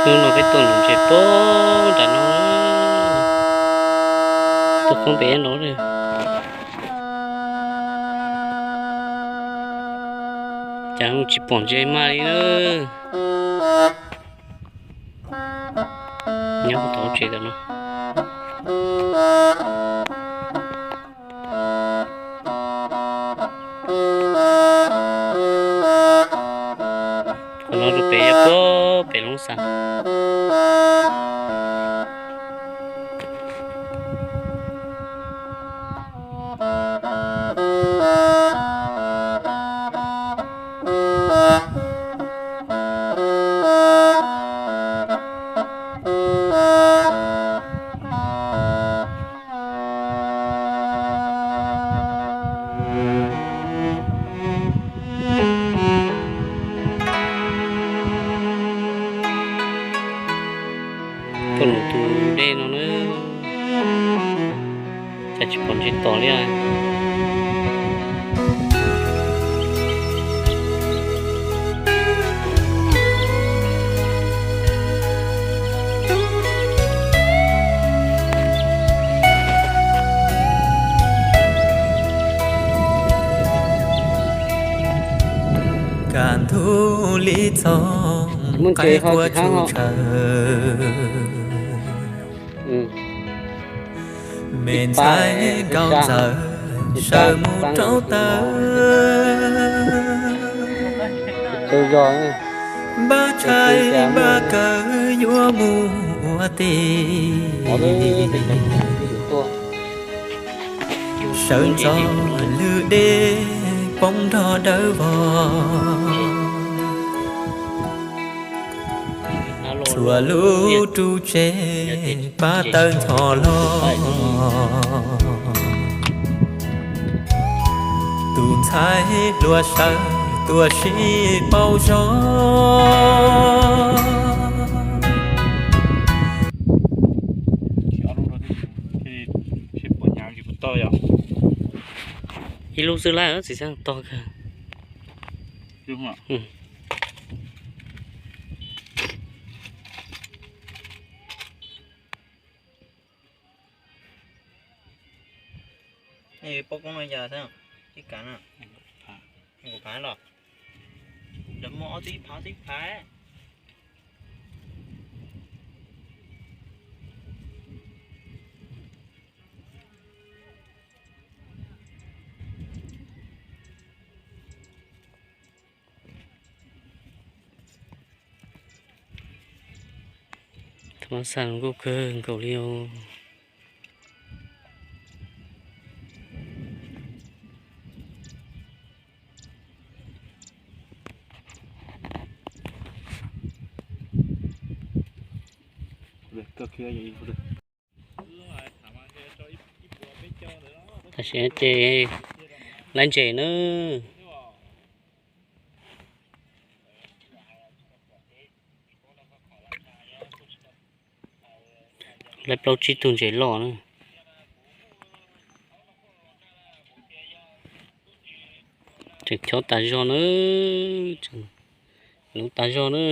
Hnub no peb tuaj nuv ntses puag nram no, tuaj poob pem no. Cas tsis pom ntses mag li na. Nyob puag tom tsev ntawm no. Qhov no rau pem yog puag pem Loob Xas. Tuaj nuv tus dej no na, cas tsis pom ntses tom li. Kaj ntug li txog qaib qua tsug tshawv, me ntxhais Nkauj Ntxawm sawv mus rau taw. Npaj tshais npaj kawm yuav mus ua teb, sawv ntxov lwm dej poob nrog dawb vog. Txhua lub ru tsev pab tawg ntho los, tus ntxhais hluas sawv tuaj sib pauj zog. Ib lub xwb lawm, txiv xeeb, tog kawg. Poj koob no yog ib kav na, kav los, lawv muaj ob tib phav, ob tib phav. Tus no xav kuj kawg nkaus li os. Tam sim no ces lawv ntses na. Lawv plaub tsib tug ntses loj na. Tseem chob tas zog na, tseem nuv tas zog na.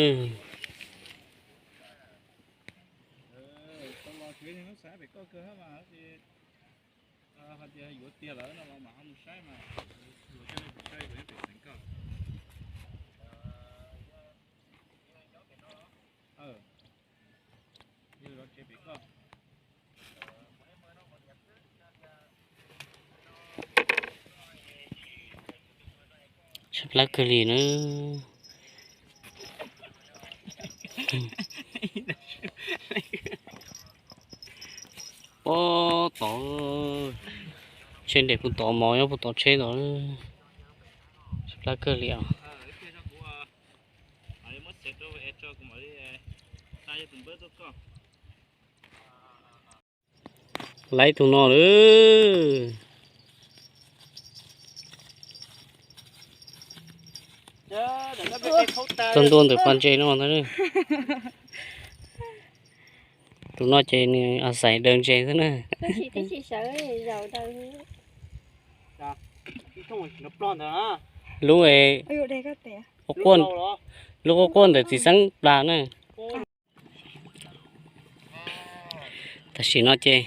Tshaib plab kawg li na. Puag tod, tsheb nres puag tod, mov nyob puag tod tsheb tod. Tshaib plab kawg li os. Laiv tus no lawm. Txog ntua ntawm pas ntses no ntag. Tus no ces nws xaiv daws ntses xwb na. Lub, lub quaj quaj ntawm txiv xeeb plas na. Tam sim no ces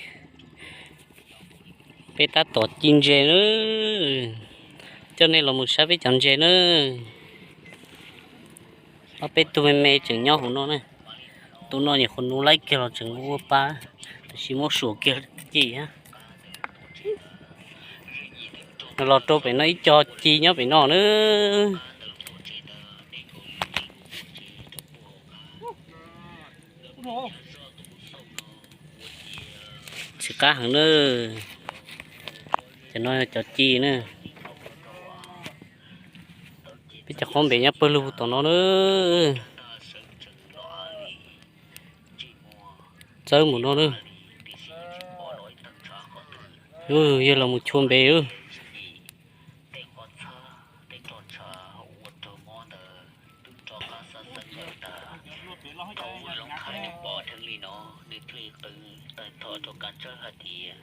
peb tab tom ci ntses na, coj nej los mus saib peb cov ntses na. Ob peb tug me me tseem nyob hauv no na. Tus no nyuam qhuav nuv laib kiag los tseem ua pab, tab sis muab suam kiag ci. Los rau pem no ib co ci nyob pem no na. Tsis qab heev na. Cov no cov ci na. Peb cov qhob npem nyob pawg lug tom no na. Txawb mus no na. Yog los mus chua npe. Tej qhov txhab tej toj tshav ua rau mob ntawd twb rov qab xab xeeb lawm tag. Thaum Vwj Looj Thaib nws pom dheev li no, nws thiaj li qw tawm thov rau Kab Tsawb hais tias,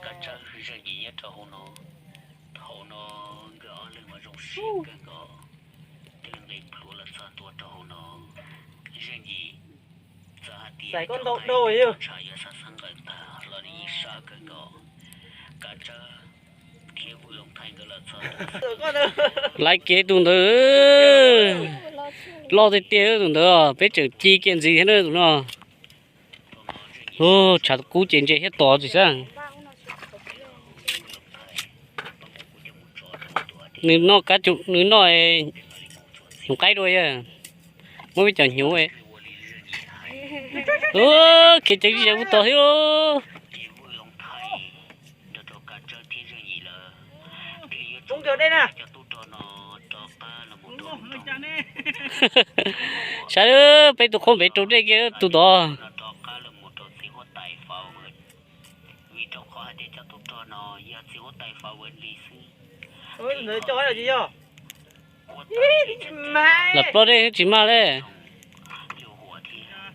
Kab Tsawb, Zeej Yim nyob rau hauv no. Thaum no nkawd ob leeg mas zoo siab kawg nkaus, thiaj li nqis plhuav los txog ntua rau hauv no. Zeej Yim txawm hais tias toj tshav yuav xab xeeb lawm tag los nws yeej sab kawg nkaus. Kab Tsawb thiab Vwj Looj Thaib nkawd los txog. Laiv kev tus ntawd, loj tiag tiag tus ntawd, peb tseem ci kiag ntxiv thiab na tus no. Tshav kub ces ntses thiab tod tsis xwb. Nws noj kab, nws noj hnyuv qaib dua yog, muab peb cov hnyuv. Khiav ceev zis mus tod thiab. Saib peb tus qhob npem rau dej kiag tus tod. Vim rau qhov hais tias cov tub rog no yog txiv huab tais Fab Vaj li xwb. Lam ploj dej tsis mag li. Lwj Huam thiab,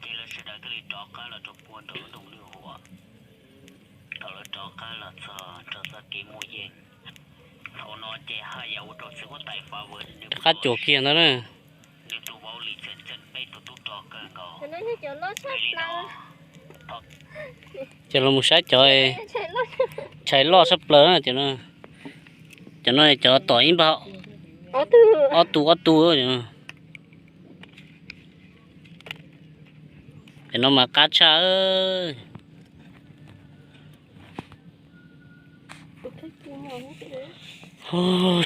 ces lawv sawv daws thiaj li rov qab los rau puag nraum lub nroog Lwj Huam. Thaum lawv rov qab los txog rau txoj kev muaj yeej, thaum no ces haj yam ua rau txiv huab tais Fab Vaj nws qab cuam kiag ntawd na. Nws tus vauv Lis Txeem Txeej peb tus tub rog kawg nkaus. Li no, ces los mus saib cov tshais loj tshaj plaws na. Cov no cov tom ib npag ob tug ob tug. Cov no mas qab tshaj.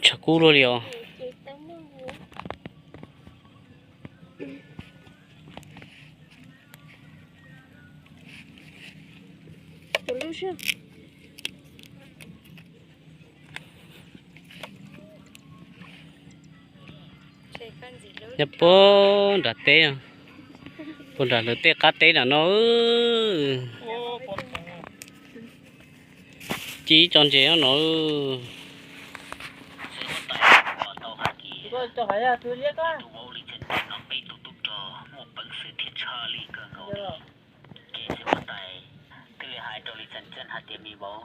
Tshav kub luaj li os. Nyob puag nram teb, puag nram lawv tej qab teb nram no. Ci ib co ntses no. Ces txiv huab tais thiaj li hais rau Lis Txeem Txeej hais tias, me vauv,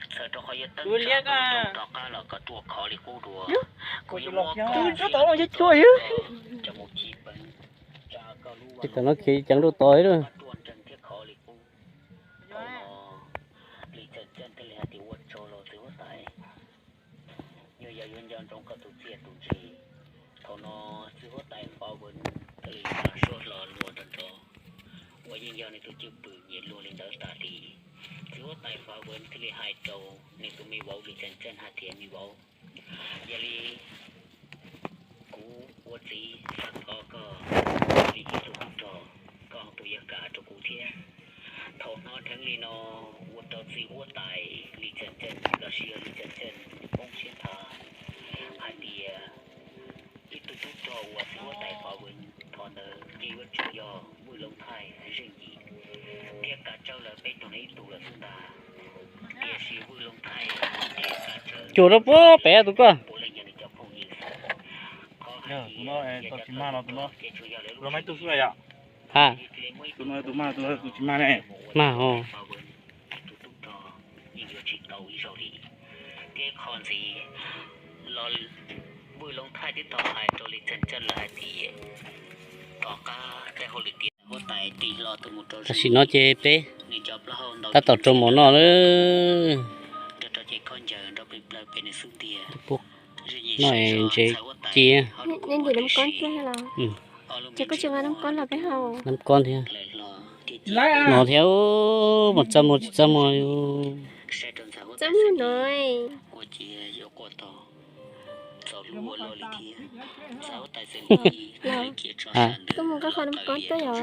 txawm rau qhov yog teeb tsa rov qab los koj ruaj khov li qub dua, kuv yuav muab koj txib rau cov mus ci peev tsa koj lub vaj loog, koj ruaj nreeg thiab khov li qub. Thaum no Lis Txeem Txeej thiaj li hais tias, ua tsaug los txiv huab tais, nyuam yaus yuav nco ntsoov koj tus txiaj tus ntsig. Thaum no txiv huab tais Fab Vaj thiaj li xa suab hlo lua nrov nrov, uas yeej yog nws tus cwj pwm nyiam luag li ntawd tas li. Txiv huab tais Fab Vaj thiaj li hais rau nws tus me vauv Lis Txeem Txeej hais tias, me vauv, yog li kuv ua txiv xav thov koj li ib tug tub rog, koj puas yuav kam rau kuv thiab? Thaum hnov dheev li no ua rau txiv huab tais Lis Txeem Txeej lossis yog Lis Txeem Txeej poob siab nthav hais tias ib tug tub rog uas txiv huab tais Fab Vaj thov ntawd ces yuav tsum yog Vwj Looj Thaij Zeej Yim, thiab Kab Tsawb lawv peb tug no ib tug lawm xwb ntag. Tiam sis Vwj Looj Thaij thiab Kab Tsawb cuam rau puag pem tus koj puav leej yog nws cov phooj ywg xwb. Qhov hais tias yog cov tub rog ces tsuas yog lawv lub tug xwb yom. Ha, tus no tus mag, tus no tus tsis mag ne. Mag os. Tus tub rog yeej yuav tsis tau ib zaug li. Thiab qhov ntxiv los Vwj Looj Thaij twb tau hais rau Lis Txeem Txeej lawm hais tias tom qab tej hauj lwm tiav huab tais Tam sim no ces peb tab tom rau mov noj lawm. Pub noj es ntsev ci. Nab kob thiab. No thiab, mas txaj muag tsis txaj muag li. Txaj muag no. Koj mus nqa qhov nab kob tuaj yom?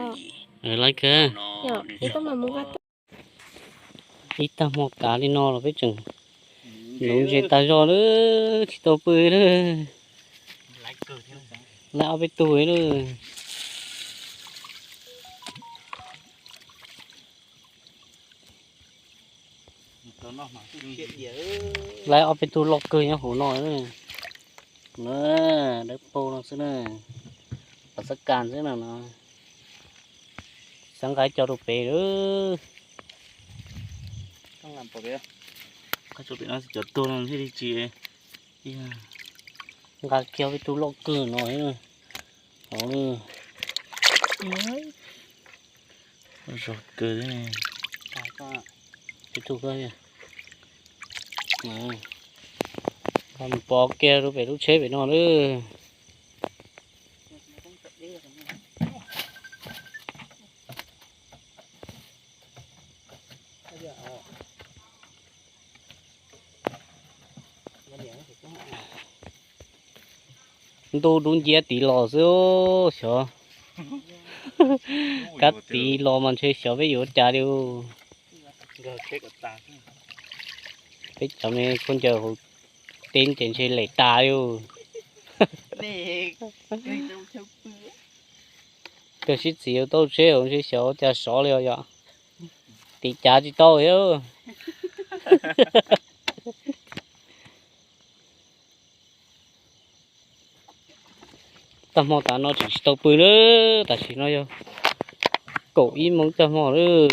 Laib kawg. Yog, koj mam mus nqa tuaj. Ib tag hmo tav li no los peb tseem nuv ntses tag zog lawm, tsis tau pw lawm. Laib ob peb tug lawm. Laib ob peb tug loj kawg nyob hauv no. Na, dawb paug no xwb na. Pom xab kas xwb na no. Xav nqa cov rau pem lawm. Cov tuag no thiaj li tsis, nqa kiag peb tug loj kawg no. Zog kawg. Peb tug, mus pov kiag rau pem lub tsheb pem no lawm. Ntuj dub nciab tiv los xwb xyov. Kab tiv los mas ntshe xyov peb yuav ua cas li. Peb cov me khaub ncaws hauv teb ces ntshe lem tas li. Kawg sib txiv yuav tau tsheb hauv ntshe xyov ua cas sov li os yom. Tiv cav tsis tau thiab. Tag hmo tav no tseem tsis tau pw lawm, tam sim no yog kaum ib moos tag hmo lawm.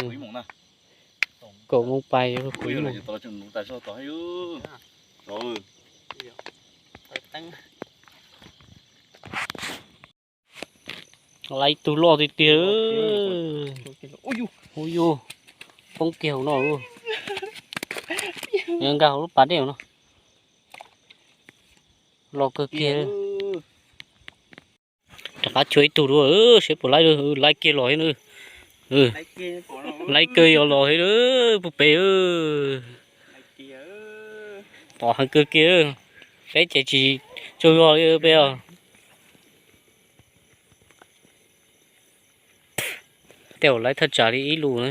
Kaum moos pais yog kaum ib moos. Laiv ib tug loj tiag tiag. Ub yug, poob kiag hauv no. Nkag hauv lub pas dej no. Los kawg kiag. Rov qab chua ib tug dua seb puas laib, laib kiag los thiab. Laib kawg yog los thiab puag pem. Pom heev kawg kiag. Peb ces tsis tsaug zog li peb os. Tej zaum laib thaj tsam li ib lus na.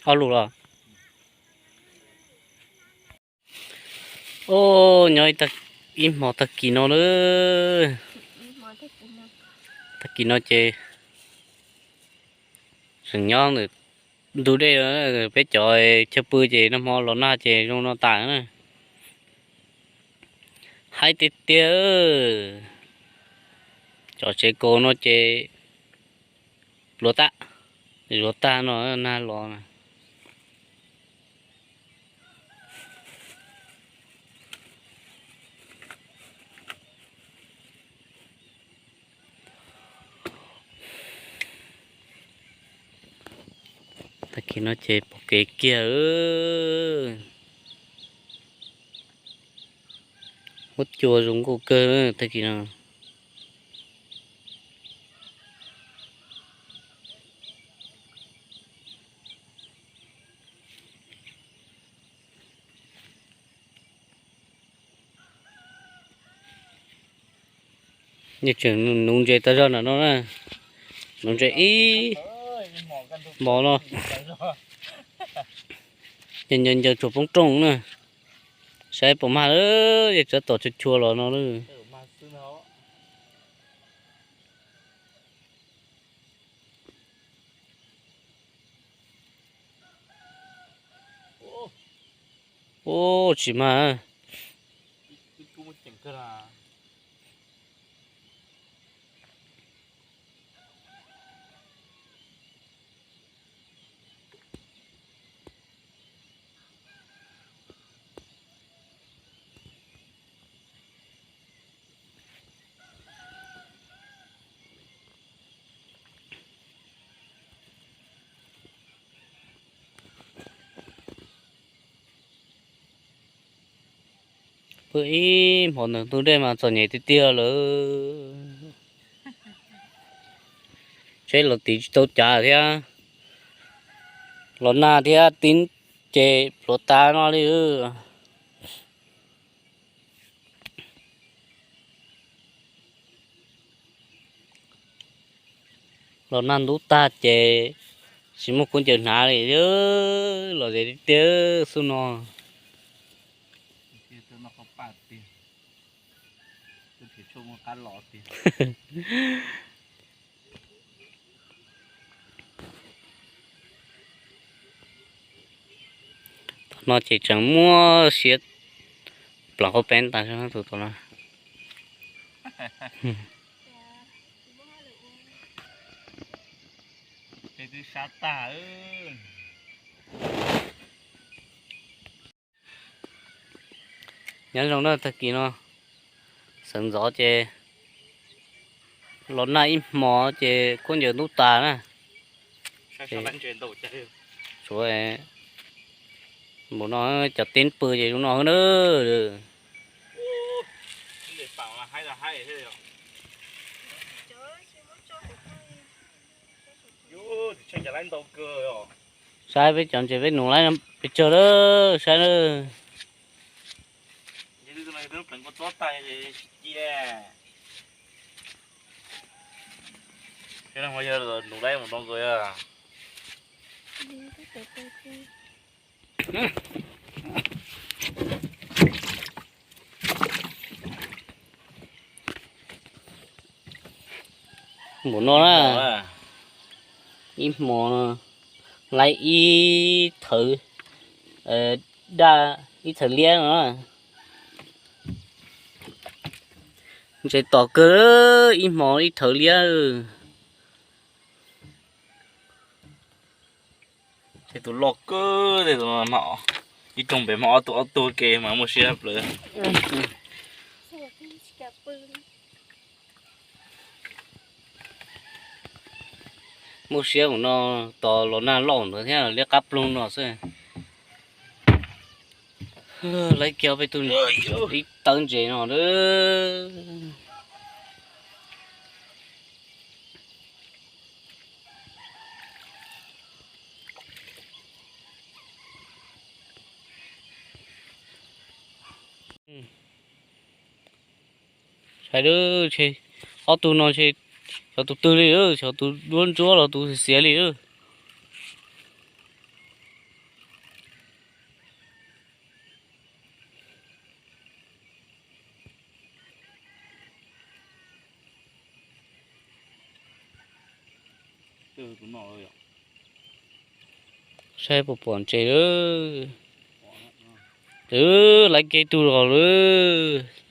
Ob lus los. Os, nyob ib hmo tag kis no na. Tag kis no ces tseem nyob ntawm ntug dej, peb cov chaw pw ces nag hmo los nag ces zoo no tas na. Haib tiag tiag. Cov tsev kaus no ces luav tag, luav tag no nag los. Tag kis no ces pom kev kiag. Huab cua zoo nkauj kawg tag kis no. Tseem nuv ntses tag zog ntawm no na. Nuv ntses ib hmos no. Ncaws ncaws tsuas poob rooj na. Saib puas mag, yeej tsov tom chua chua los no na. Ub, tsis mag. Ib hmo ntawm ntug dej mas txom nyem tiag tiag lawm. Seb los tiv tsis tau cav thiab, los nag thiab tib ces pluav tas no li. Los nag ntub tag ces tsis muaj khaub ncaws hnav li, los zem tiag tiag xub no. Thaum no ces tseem muaj siab plaws qhov peb tas tus tod na. Nyob zoo na, tag kis no sawv ntxov ces los nag ib hmo ces khaub ncaws ntub tas na. Suav npaum no cov teb pw ces zoo no na. Saib peb cov ntses peb nus laib pes tsawg lawm, saib na. Nus laib mus no. Npaum no na, ib hmo laib ib thawv, daj ib thawv liab no. Ntses tom kawg, ib hmo ib thawv liab. Tej tus loj kawg, tej tus no, ib rooj pem mas ob tug ob tug ke mas muaj siab plaws. Muaj siab mus no, tos los nag loj ntawd thiab liab qab ploog no xwb. Laib kiag peb tug ib tawb ntses no. Saib, ob tug no ces xyov tus twg li, xyov tus duab ntsuab los tus xiav li. Saib puas pom ntses lawm. Lawv laiv kiag tug los lawm.